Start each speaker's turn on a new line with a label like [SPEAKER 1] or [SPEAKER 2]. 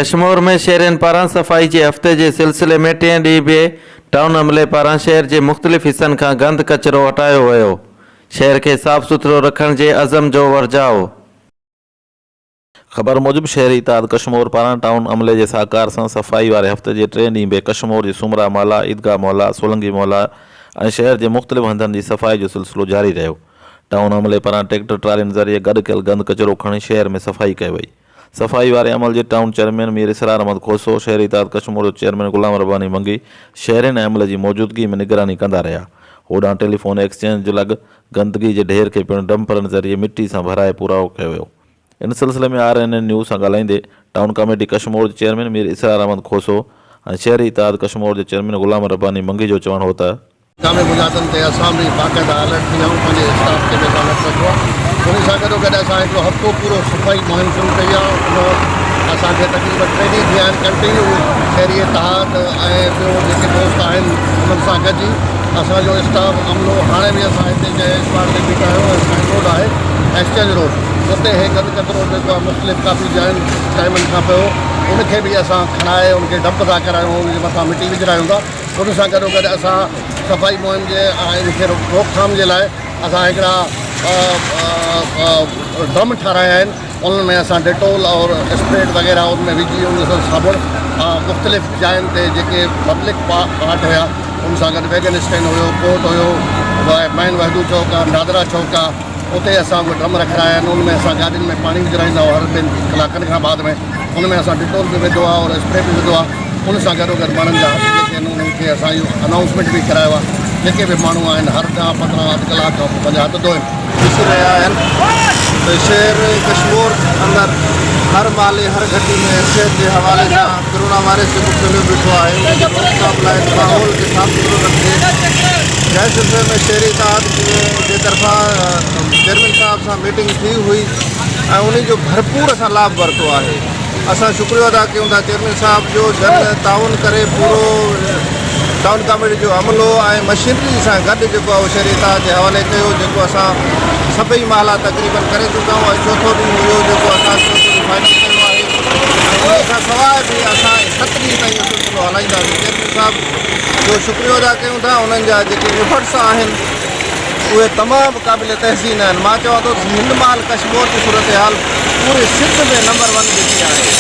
[SPEAKER 1] ڪشمور ۾ شهرين پاران صفائي جي هفتي جي سلسلي ۾ ٽئين ڏينهن به ٽائون عملي پاران شهر جي مختلف حصن کان گند ڪچرو هٽايو ويو، شهر کي صاف سٿرو رکڻ جي عزم جو ورجاء.
[SPEAKER 2] خبر موجب شهري اتحاد ڪشمور پاران ٽائون عملي جي سهڪار سان صفائي واري هفتي جي ٽئين ڏينهن به ڪشمور جي سومرا محلا، عيدگاهه محلا، سولنگي محلا ۽ شهر جي مختلف هنڌن جي صفائي جو سلسلو جاري رهيو. ٽائون عملي پاران ٽريڪٽر ٽرالين ذريعي گڏ ڪيل گند ڪچرو کڻي شهر ۾ صفائي ڪئي وئي. صفائي واري عمل جي ٽائون چيئرمين مير اسرار احمد کوسو، شهري اتحاد ڪشمور جو چيئرمين غلام رباني منگي شهرين ۽ عملي جي موجودگي ۾ نگراني ڪندا رهيا. هوڏانهن ٽيليفون ايڪسچينج لڳ گندگي جي ڍير کي پڻ ڊمپرن ذريعي مٽي سان ڀرائي پورائو ڪيو ويو. ان سلسلي ۾ آر اين اين نيوز سان ڳالهائيندي ٽائون ڪاميٽي ڪشمور جي چيئرمين مير اسرار احمد کوسو ۽ شهري اتحاد ڪشمور جي چيئرمين غلام رباني منگي جو چوڻ هو ته.
[SPEAKER 3] جامع بنيادن تي اسان به باقاعده الرٽ ٿي ويا آهيون پنهنجي اسٽاف کي به اسان الرٽ رکيو آهي ان سان گڏو گڏ اسان هڪڙو هفتو پورو صفائي مهم شروع ڪئي آهي ان وقت اسان کي تقريبن ٽي ڏينهن ٿيا آهن ڪنٽينيو شهري اتحاد ۽ ٻيو جيڪي دوست آهن انهن سان گڏجي اسان جو اسٽاف عملو هاڻي به اسان هتي جنهن اسپاٽ تي بيٺا آهيون اهو سائن روڊ آهي ايڪسچينج روڊ اتي هي گند ڪچرو جيڪو آهي مختلف ڪافي جاين ٽائيمن کان پيو ان کي به اسان کڻائي ان کي ڊمپ ٿا ڪرايون ان جي مٿان مٽي وجهرايون ٿا ان سان گڏو گڏ اسان صفائي مهم جي ان کي روڪٿام جي لاء اسان هڪڙا ڊرم ٺارايا آهن انهن ۾ اسان ڊيٽول اور اسپريٽ وغيره ان ۾ وجهي ان سان صابڻ مختلف جاين تي جيڪي پبلڪ پارٽ هيا ان سان گڏ ويگن اسٽينڊ هيو ڪورٽ هيو مين وحدو چوڪ آهي نادرا چوڪ آهي اتي اسان اهي ڊرم رکرايا آهن ان ۾ اسان گاڏين ۾ پاڻي وجهرائيندا آهيون هر ٻن ڪلاڪن کان بعد ۾ ان ۾ اسان ڊيٽول به وڌو آهي اور اسپري به وڌو آهي ان سان گڏو گڏ ماڻهن جا هٿ جيڪي آهن انهن کي اسان اهو انائونسمينٽ به ڪرايو آهي جيڪي به ماڻهو آهن هر ڏهه 15 اڌ ڪلاڪ کان پوء پنهنجا هٿ ڌوئن.
[SPEAKER 4] ڏسي رهيا آهن ته شهر ڪشمور اندر هر محلي هر گهٽي ۾ صحت جي حوالي سان ڪرونا وائرس جيڪو ڦهليو بيٺو آهي ان جي روڪٿام لاء ماحول کي صاف سٿرو رکجي جنهن سلسلي ۾ شهري اتحاد جي طرفان چيئرمين صاحب سان ميٽنگ ٿي هئي ۽ انهي جو ڀرپور اسان لاڀ ورتو آهي اسان شڪريو ادا ڪيون ٿا چيئرمين صاحب جو جن تعاون ڪري پورو ٽائون ڪاميٽي جو عملو ۽ مشينري سان گڏ جيڪو آهي شهري اتحاد جي حوالي ڪيو جيڪو اسان سڀئي محلا تقريبن ڪري چڪا آهيون ۽ چوٿو ڏينهن هيو جيڪو اسان چوٿو ڏينهن فائنل ڪيو آهي ۽ انهي کان سواء به اسان ست ڏينهن تائين اهو سلسلو هلائينداسين چيئرمين صاحب جو شڪريو ادا ڪيون ٿا انهن جا جيڪي ايفرٽس آهن اهي تمام قابل تحسين آهن مان چوان ٿو هن مهل ڪشمور جي صورتحال پوري سنڌ ۾ نمبر ون بيٺي آهي.